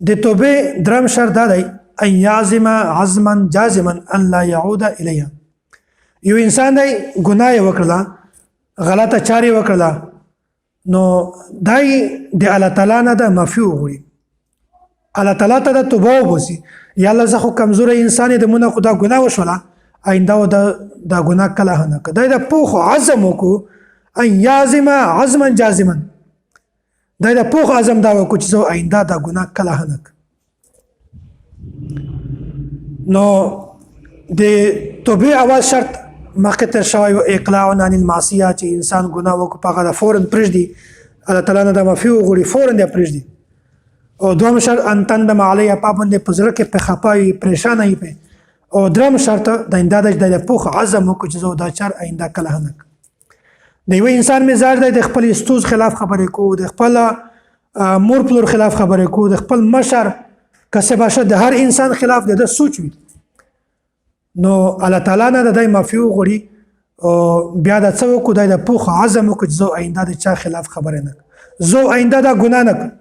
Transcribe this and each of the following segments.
د توبې درم شرط دا دی ان يعزم عزما جازما ان لا يعود اليها. یو انسان دی، ګناه یې وکړه، غلطه چارې وکړه، نو دای د الله تعالی نه د معافي وغواړي، الله تعالی ته د توبه وباسي، یا الله زه خو کمزوری انسان د مونږ خو دا ګناه وشوله، آینده و دا ګناه کله نه کړه. د پوخ عزم وکړو، ان یعزم عزما جازما، دا د پوخ عزم دا وکړو چې زه آینده دا ګناه کله نه کړم. نو د توبې اول شرط مخکې تر شوی و، اقلاع عن المعصیه، چې انسان ګناه وکړي په هغه فورا پرېږدي، الله تعالی نه د معافي وغواړي، فورا دې پرېږدي. او دوهم شرط ان تندم علیه، په باندې په زړه کې په خپه وي، پریشان وي په. او دریم شرط د آینده د پوخ عزم وکړي چې زه دا چار آینده کله نه. د یو انسان مزاج دی د خپل استوز خلاف خبرې کو، د خپل مور پلور خلاف خبرې کو، د خپل مشر کسه باشه، د هر انسان خلاف د سوچ وي، نو الله تعالی نه د دای معافي وغواړي او بیا د څه وکړو، د پوخ عزم وکړو چې زه آینده د چا خلاف خبرې نه، زه آینده دا ګناه نه.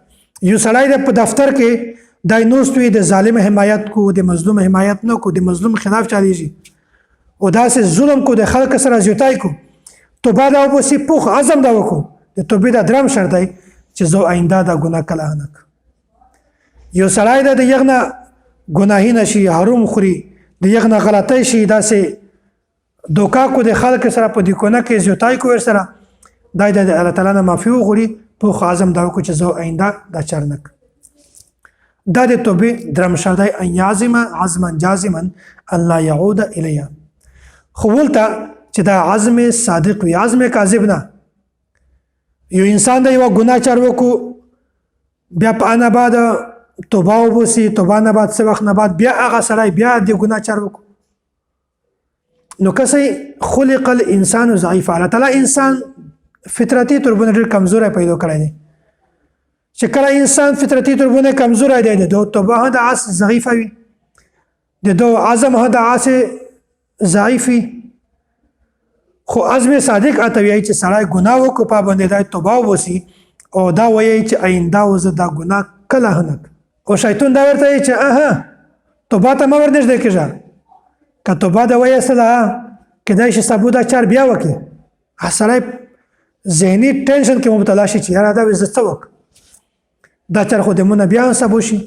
یو سړی د په دفتر کې د نوستوي د ظالم حمایت کو، د مظلوم حمایت نه کو، د مظلوم خلاف چلیږي او داسې ظلم کو، د خلک سره زیاتای کو، توبه دا وباسي، پوخ عزم دا وکړو. د توبې دا درم شرط دی چې زه آینده دا ګناه کله نه. یو سړی د یغنه ګناهی نشي، حرام خوري، د یغنه غلطۍ شي، داسې دوکا کو د خلک سره په دې کونه کې زیاتای کو سره، دا د الله تعالی نه معافي وغواړي، پوخ عزم دا وکړو چې زه آینده دا چار نه. دا د توبې درم شرط دی، ان یعزم عزما جازما ان لا يعود الیها. خو ولته چې دا عزم صادق وي، عزم کاذب نه. یو انسان د یو ګناه چار وکړو، بیا په انا بعد توبه وباسي، توبه نه بعد څه وخت نه بعد بیا هغه سړی بیا د ګناه چار وکړو، نو کسي خلق الانسان ضعیف. الله تعالی انسان فطرتي تور باندې ډېر کمزوری پیدا کړی دی، چې کله انسان فطرتي تور باندې کمزوری دی، د توبه د عاص ضعیفه وي، د دو عزم د عاص ضعیف وي. خو عزم صادق اته وی چې سړی ګناه وکړي، په باندې د توبه وسی او دا وایي چې آینده وزه دا ګناه کله نه. او شیطان دا ورته چې اها توبه ته مه ورنږدې کېږه، که توبه د وایستله کېدای شي سبو دا چار بیا وکړي. سړی ذهني ټینشن کې مبتلا شي چې یاره دا زه څه وکړم، دا چار خو د مونږ بیا هم سبو شي.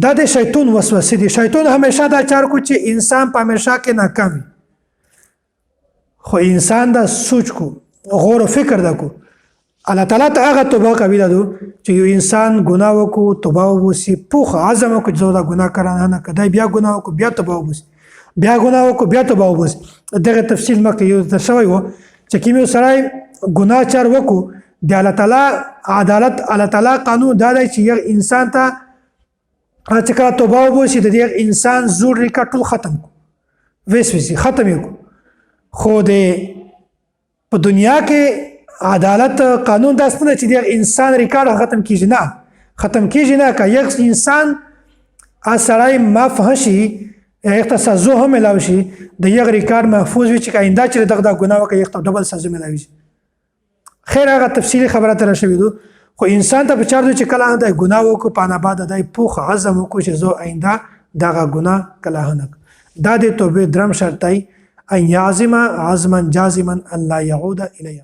دا د شیطان وسوسې دي. شیطان همیشه دا چار کو چې انسان په همیشه کې ناکام وي، خو انسان دا سوچ کو، غور او فکر دا کو، الله تعالی ته هغه توبه کوي دا چې یو انسان ګناه وکړو، توبه وباسي، پوخ عزم وکړي چې دا ګناه کړه نه کدای، بیا ګناه وکړو، بیا توبه وباسي، بیا ګناه وکړو، بیا توبه وباسي. دغه تفصیل مخکې یو تر شوی و چې کوم یو سړی ګناه چار وکړو، د الله تعالی عدالت، الله تعالی قانون دا دی چې یو انسان ته چې کله توبه وباسي، د دې انسان زور ریکارډ ټول ختم کو، ویس ویسي ختم یې کو. خو د په دنیا کې عدالت قانون داسې نه چې د انسان ریکارډ ختم کیږي، نه ختم کیږي نه. که یو انسان سړی معاف شي، یو سزا هم ملاو شي، د یو ریکارډ محفوظ وي چې آینده چې دغه ګناه وکړي، یو ډبل سزا ملاوي شي. خیر هغه تفصیلی خبره تر شوې ده. خو انسان ته په چار چې کله د ګناه وکړو، پانه بعد د پوخ عزم وکړو چې زه آینده دغه ګناه کله نه. دا د توبې درم شرط دی، ان يعزم عزما جازما ان لا يعود اليها.